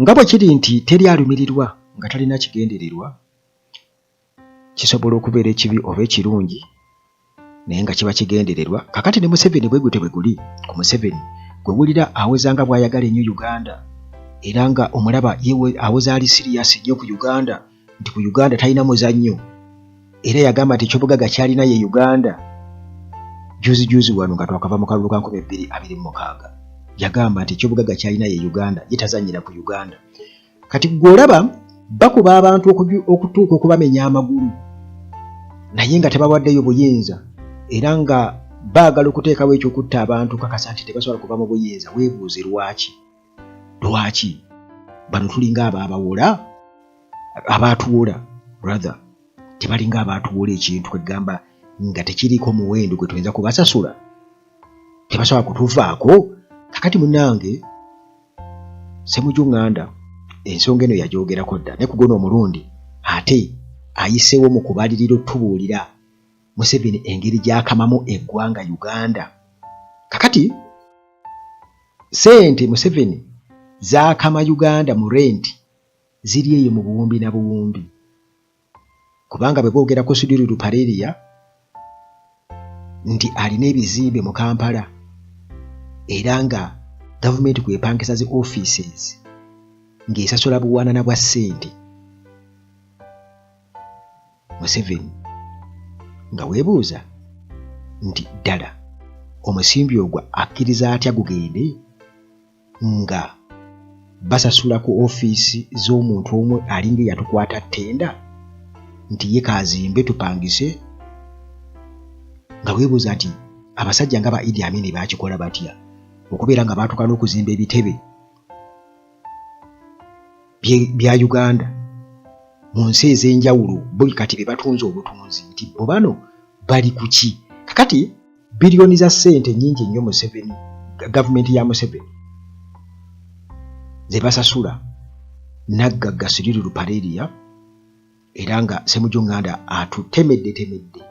Nga bwe kiri nti teri alumirirwa nga talina kigendererwa, kisobola okubeera ekibi oba ekirungi naye nga kiba kigendererwa. Kakati ne Museveni bwe gutyo bwe guli ku Museveni gwe wulira aweza nga bw'ayagala ennyo Uganda era nga omulaba yewe awoza ali siriyasi nnyo ku Uganda nti ku Uganda talina muzannyo era yagamba nti ekyobugagga kyalina ye Uganda. Juzi juzi wano nga twakava mu kalulu ka 2026 yagamba nti ekyobugagga kyalina ye Uganda, ye tazannyira ku Uganda. Kati gwe olaba bakuba abantu okutuuka okubamenya amagulu naye nga tebawaddeyo buyinza era nga baagala okuteekawo ekyokutta abantu kakasa nti tebasobola kuva mu buyinza. Weebuuze lwaki? Lwaki bano tulinga abaabawola, abaatuwola, rather tebalinga abaatuwola ekintu kwegamba nga tekiriiko muwendo gwe tuyinza kubasasula, tebasobola kutuvaako. Kakati munange Ssemuju Nganda ensonga eno yagyogerako dda, naye ku guno omulundi ate ayiseewo mu kubalirira otubuulira Museveni engeri gy'akamamu eggwanga Uganda. Kakati ssente Museveni z'akama Uganda mu renti ziri eyo mu buwumbi na buwumbi, kubanga bwe boogera ku Sudhir Ruparelia nti alina ebizimbe mu Kampala era nga gavumenti kwepangisa zi offices ng'esasula buwanana bwa ssente Museveni, nga weebuuza nti ddala omusimbi ogwo akkiriza atya gugende nga basasula ku ofiisi z'omuntu omu alinga eyatukwata ttenda nti ye kazimbe tupangise, nga weebuuza nti abasajja nga ba Idi Amin baakikola batya okubeera nga baatuuka n'okuzimba ebitebe bya Uganda mu nsi ez'enjawulo, bo kati be batunze obutunzi nti bo bano bali ku ki. Kakati biliyoni za ssente nnyingi nnyo Museveni, gavumenti ya Museveni ze basasula naggagga Sudhir Ruparelia, era nga Ssemujju Nganda atutemeddetemedde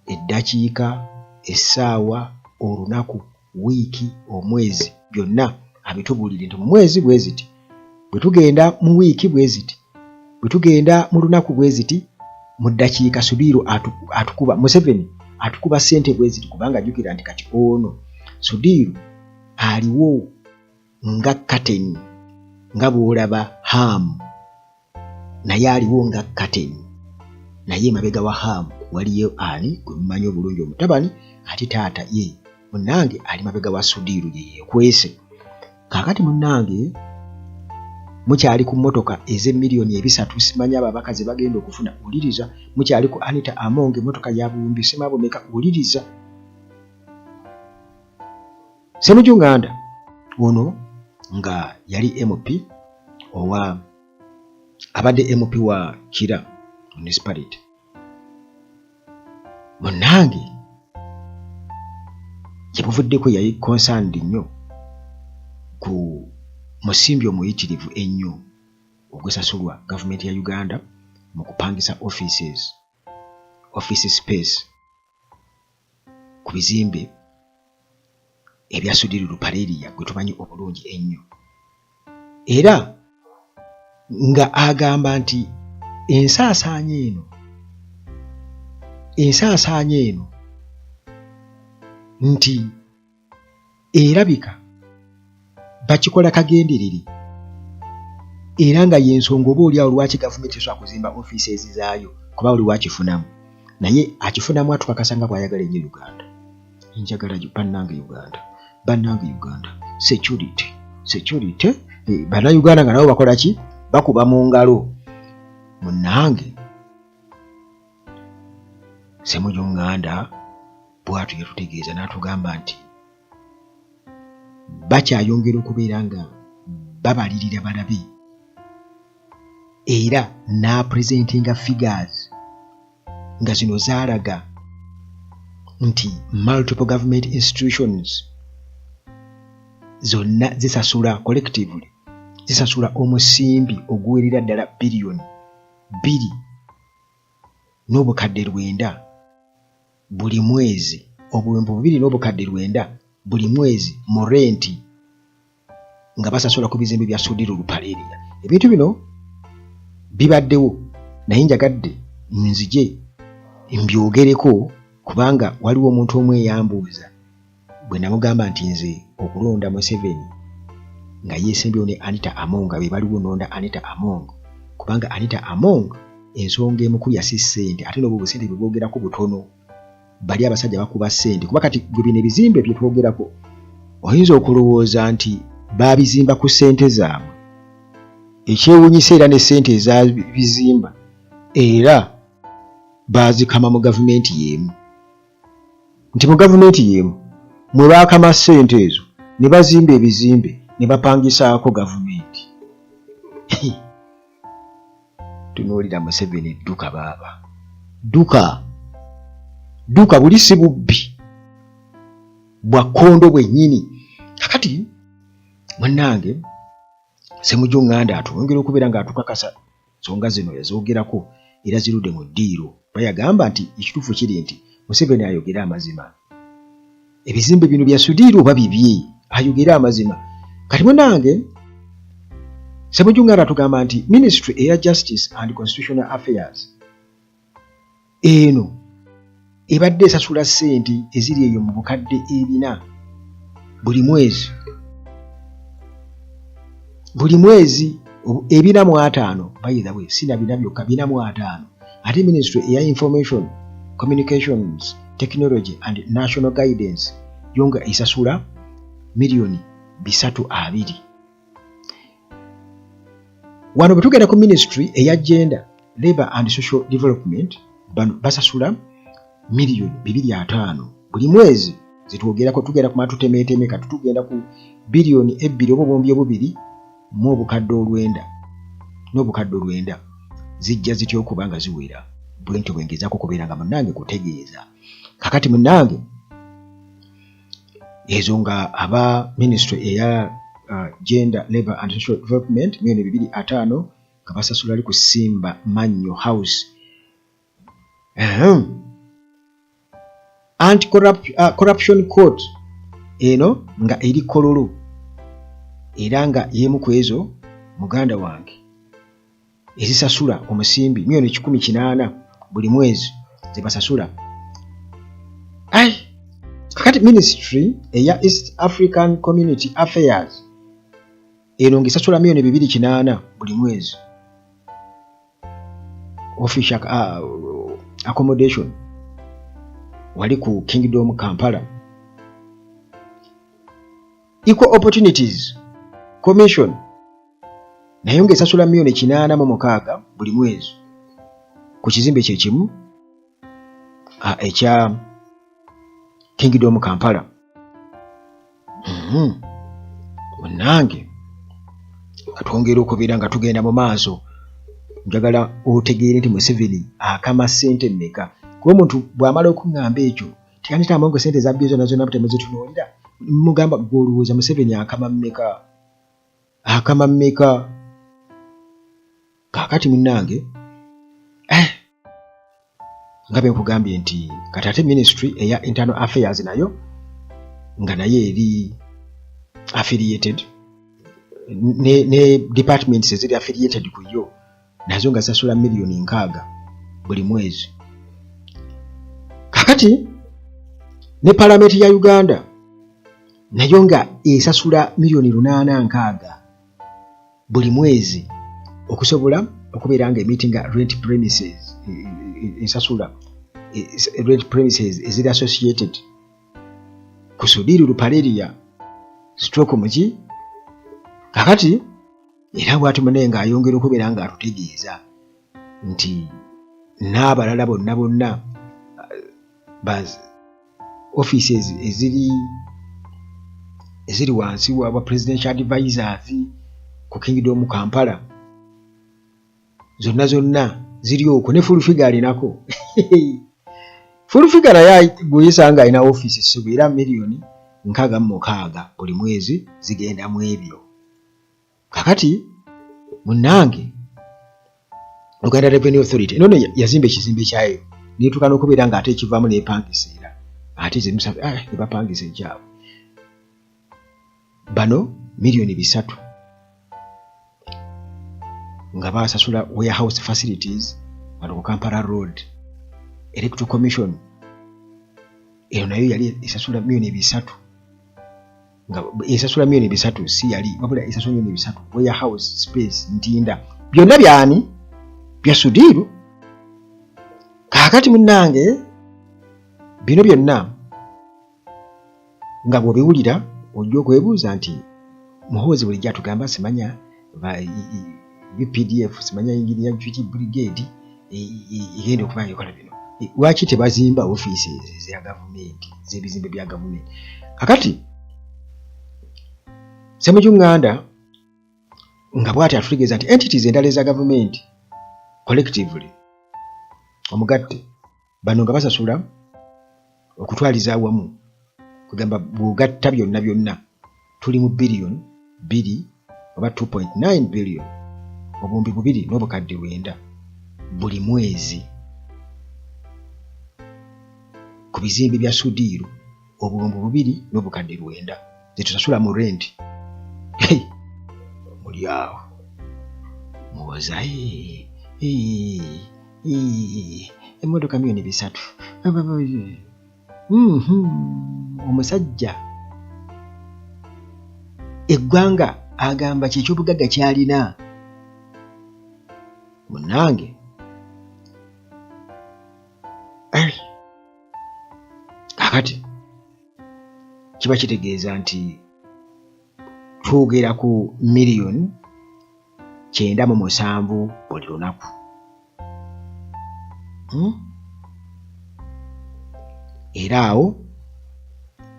eddakiika, essaawa, olunaku, wiiki, omwezi, byonna abitubuulire nti mu mwezi bwe ziti, bwe tugenda mu wiiki bwe ziti, bwe tugenda mu lunaku bwe ziti, mu ddakiika Sudhir atukuba, Museveni atukuba ssente bwe ziti, kubanga jjukira nti kati ono Sudhir aliwo nga kateni nga bw'olaba Ham, naye aliwo nga kateni, naye emabega wa Ham waliyo ani gwe mumanyi obulungi, omutabani, ate taata ye munnange ali mabega wa Sudhir gye yeekwese. Kaakati munnange mukyali ku mmotoka ez'emiliyoni 300, simanyi ababaka ze bagenda okufuna, wuliriza. Mukyali ku Anita Among, emmotoka ya buwumbi sima bumeka, wuliriza. Ssemujju Nganda ono nga yali MP owa abadde MP wa Kira Municipality, munnange gye buvuddeko yali concerned nnyo ku musimbi omuyitirivu ennyo ogusasulwa gavumenti ya Uganda mu kupangisa offices, office space ku bizimbe ebya Sudhir Ruparelia gwe tumanyi obulungi ennyo, era nga agamba nti ensaasaanya eno nti erabika bakikola kagenderere, era nga y'ensonga oba oliawo lwaki gavumenti esobola kuzimba offices zaayo, kuba buli wakifunamu naye akifunamu atukakasa nga bw'ayagala ennyo Uganda. Njagala bannange Uganda, bannange Uganda, security, security. Bannayuganda nga nabo bakola ki? Bakuba mu ngalo. Munnange Ssemujju Nganda bw'atyo yatutegeeza n'atugamba nti bakyayongera okubeera nga babalirira balabe, era n'apresentinga figures nga zino zaalaga nti multiple government institutions zonna zisasula collectively, zisasula omusimbi oguwerera ddala 2.9 biliyoni buli mwezi, 2.9 biliyoni buli mwezi mu renti. nga basasula ku bizimbe bya Sudhir Ruparelia. Ebintu bino bibaddewo naye njagadde nzije mbyogereko kubanga waliwo omuntu omu eyambuuza bwe namugamba nti nze okulonda Museveni nga yeesimbyewo ne Anita Among nga be baliwo nonda Anita Among kubanga Anita Among ensonga emukubya si ssente ate n'obwo obusente bwe boogerako butono. Bali abasajja bakuba ssente kuba kati gwe bino ebizimbe bye twogerako oyinza okulowooza nti baabizimba ku ssente zaabwe. Ekyewuunyisa era ne ssente ezabizimba era baazikama mu gavumenti y'emu nti mu gavumenti y'emu mwe baakama ssente ezo ne bazimba ebizimbe ne bapangisaako gavumenti. Tunuulira Museveni dduka baaba dduka dduka buli si bubbi bwa kkondo bwennyini. Kakati munnange Ssemujju Nganda atwongera okubeera ng'atukakasa nsonga zino yazoogerako era zirudde mu ddiiro kuba yagamba nti ekituufu kiri nti Museveni ayogere amazima. Ebizimbe bino bya Sudhir oba bibye? Ayogere amazima. Kati munange Ssemujju Nganda atugamba nti ministry eya Justice and Constitutional Affairs eno ebadde esasula ssente eziri eyo mu bukadde ebina buli mwezi buli mwezi 450 by the way sina bina byokka 450 ate ministry eya Information Communications Technology and National Guidance yo nga esasula miliyoni 320. Wano bwe tugenda ku ministry eya Gender, Labour and Social Development bano basasula miliyoni 250 buli mwezi zetwogerako tugenda kumala tutemeeteme kati tugenda ku biliyoni ebbiri oba obuwumbi obubiri mu obukadde olwenda n'obukadde olwenda zijja zitya okuba nga ziwera bwentyo bwe ngezaako okubeera nga munnange kutegeeza kakati munnange ezo nga aba ministry eya Gender, Labour and Social Development miliyoni 250 nga basasula ali ku Simba Mannyo House. Anti-corruption Court eno nga eri Kololo era nga y'emu ku ezo muganda wange ezisasula omusimbi miliyoni 180 buli mwezi ze basasula. Ai, kakati ministry eya East African Community Affairs eno ng'esasula miliyoni 280 buli mwezi official accommodation wali ku Kingdom Kampala. Equal Opportunities Commission nayo ng'esasula miliyoni 86 buli mwezi ku kizimbe kye kimu ekya Kingdom Kampala. Munnange nga twongera okubeera nga tugenda mu maaso njagala otegeere nti Museveni akama ssente mmeka kuba omuntu bw'amala okuŋŋamba ekyo teyanditamba ngo ssente zabbye zonna zonna temuzitunuulira mugamba ggwe olowooza Museveni akama mmeka akama mmeka kaakati munnange nga bwe nkugambye nti kati ate ministry eya Internal Affairs nayo nga nayo eri affiliated ne departments eziri affiliated ku yo nazo nga zisasula miliyoni 60 buli mwezi. Kakati ne palamenti ya Uganda nayo nga esasula miliyoni 860 buli mwezi okusobola okubeera nga emeetinga rent premises ensasula rent premises eziri associated ku Sudhir Ruparelia stroke muki. Kakati era bwati munaye ng'ayongera okubeera ng'atutegeeza nti n'abalala bonna bonna offices eziri wansi wa presidential advisors ku Kingdom Kampala zonna zonna ziri okwo ne Full Figure alinako. Full Figure naye gweyisanga nga alina office ssibu era miliyoni 66 buli mwezi zigenda mu ebyo. Kakati munnange Uganda Revenue Authority eno yazimba ekizimbe kyayo netuuka n'okubeera ng'ate ekivaamu nepangisa era ate ne bapangisa ekyabwe. Bano 3 million nga basasula warehouse facilities wano ku Kampala Road. Electoral Commission eno nayo yali esasula 3 million, nga esasula 3 million, si yali wabula esasula 3 million warehouse space Ntinda. Byonna byani? Bya Sudhir. Kaakati munnange, bino byonna nga bw'obiwulira ojja okwebuuza nti Muhoozi bulijjo atugamba simanya UPDF, simanya engineer duty brigade egenda okuba nga ekola bino, lwaki tebazimba ofiisi eza gavumenti, z'ebizimbe bya gavumenti? Kakati Ssemujju Nganda nga bw'ati atutegeeza nti entities endala eza gavumenti collectively, omugatte, bano nga basasula okutwaliza awamu, kugamba bw'ogatta byonna byonna, tuli mu 2 billion oba 2.9 billion, 2.9 billion buli mwezi ku bizimbe bya Sudhir, 2.9 billion zetusasula mu rent. Muli awo muwoza emmotoka 3 million. Omusajja eggwanga agamba kyekyobugagga kyalina. Munnange, kakati kiba kitegeeza nti twogera ku 97 million buli lunaku, Era awo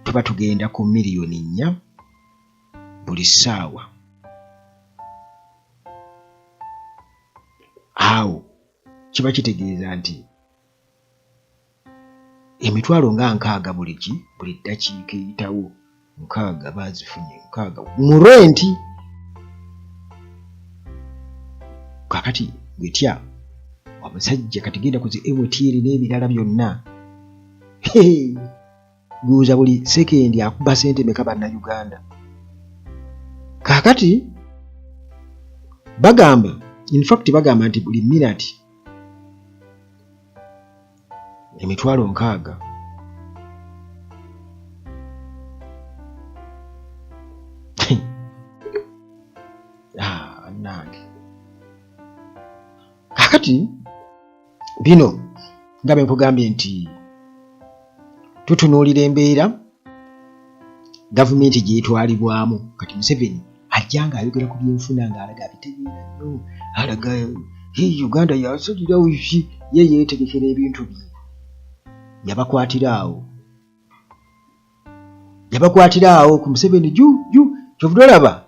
tuba tugenda ku 4 million buli ssaawa. Awo kiba kitegeeza nti 60,000 buli ki, buli ddakiika eyitawo, 60 bazifunye, 60 mu rent. Kakati gwetya omusajja, kati genda ku zi MTN n'ebirala byonna, guuza buli sekendi akuba sente meka Bannayuganda? Kaakati bagamba, infact bagamba nti buli minati 60,000. Ah, nange kakati bino nga bwe nkugambye nti tutunuulira embeera gavumenti gyetwalibwamu. Kati Museveni ajja nga ayogera ku byenfuna ng'alaga abitegeera nnyo, alaga hey, Uganda yasalirawo ki, ye yeetegekera ebintu bye. Yabakwatira awo, yabakwatira awo ku Museveni ju ju. Kyovudde olaba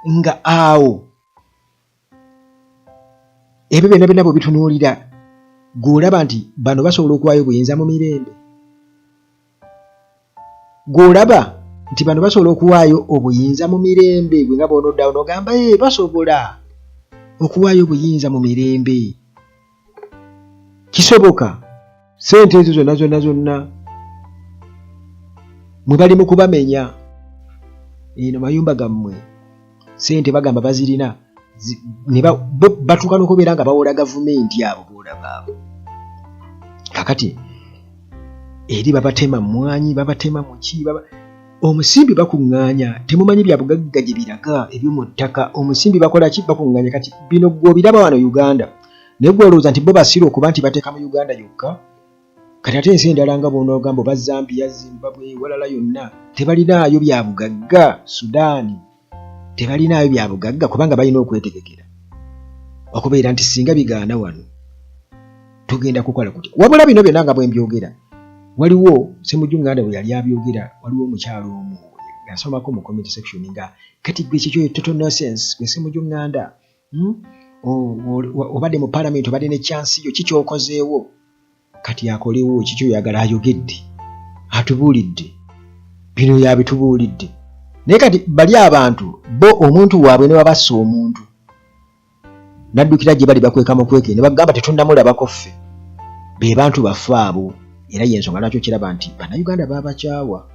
nga awo ebyo byonna byonna bwe bitunuulira, gw'olaba nti bano basobola okuwaayo obuyinza mu mirembe, gw'olaba nti bano basobola okuwaayo obuyinza mu mirembe. Gwe nga bw'onoddawo n'ogamba e basobola okuwaayo obuyinza mu mirembe, kisoboka? Sente ezo zonna zonna zonna mwe bali mu kubamenya eno mayumba gammwe, sente bagamba bazirina, ne bo batuuka n'okubeera nga bawola gavumenti. Abo boolaba abo kakati eri babatema mmwanyi, babatema muki, omusimbi bakuŋŋaanya. Temumanyi bya bugagga gye biraga eby'omu ttaka, omusimbi bakola ki? Bakuŋŋaanya. Kati bino gwe obiraba wano Uganda, naye gwe olowooza nti bo basiru okuba nti bateeka mu Uganda yokka? Kati ate ensi endala nga bw'onoogamba oba Zambia, Zimbabwe, walala yonna tebalinaayo bya bugagga? Sudaani tebalinaayo bya bugagga? Kubanga balina okwetegekera okubeera nti singa bigaana wano tugenda kukola kutya. Wabula bino byonna nga bwe mbyogera, waliwo Ssemujju Nganda bwe yali abyogera, waliwo omukyalo omu nasomako mu comment section nga kati gwe kikyo total nonsense, gwe Ssemujju Nganda, Obadde mu parliament, obadde ne chance yo, kikyokozeewo? Kati akolewo kiki oyagala? Ayogedde, atubuulidde, bino yabitubuulidde. Naye kati bali abantu bo omuntu waabwe ne babassa omuntu naddukira gye bali, bakweka mukweke ne bagamba tetunnamulabako ffe, be bantu baffe abo. Era yensonga lwaki okiraba nti Bannayuganda babakyawa,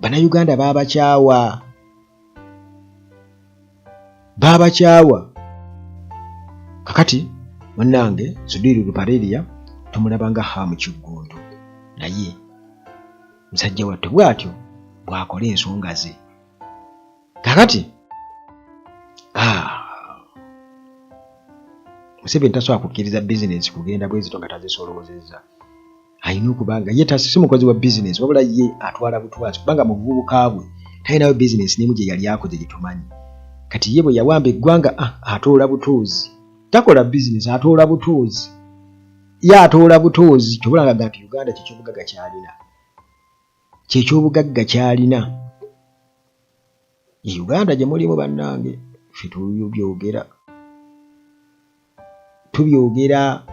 Bannayuganda babakyawa. Baabakyawa. Kakati munnange Sudhir Ruparelia tumulaba nga Ham Kiggundu, naye musajja wattu bw'atyo bw'akola ensonga ze. Kakati Museveni tasobola kukkiriza bizinensi kugenda bwezito nga tazisoloozezza. Alina okuba nga ye si mukozi wa bizinensi, wabula ye atwala butwazi, kubanga mu buvubuka bwe talinayo bizinensi n'emu gye yali akoze gye tumanyi. Kati ye bwe yawamba eggwanga, atoola butuuzi, takola bizinensi, atoola butuuzi, ye atoola butuuzi. Kyobula nga nti Uganda kyekyobugagga kyalina, kyekyobugagga kyalina ye Uganda gye mulimu. Bannange, ffe tubyogera, tubyogera.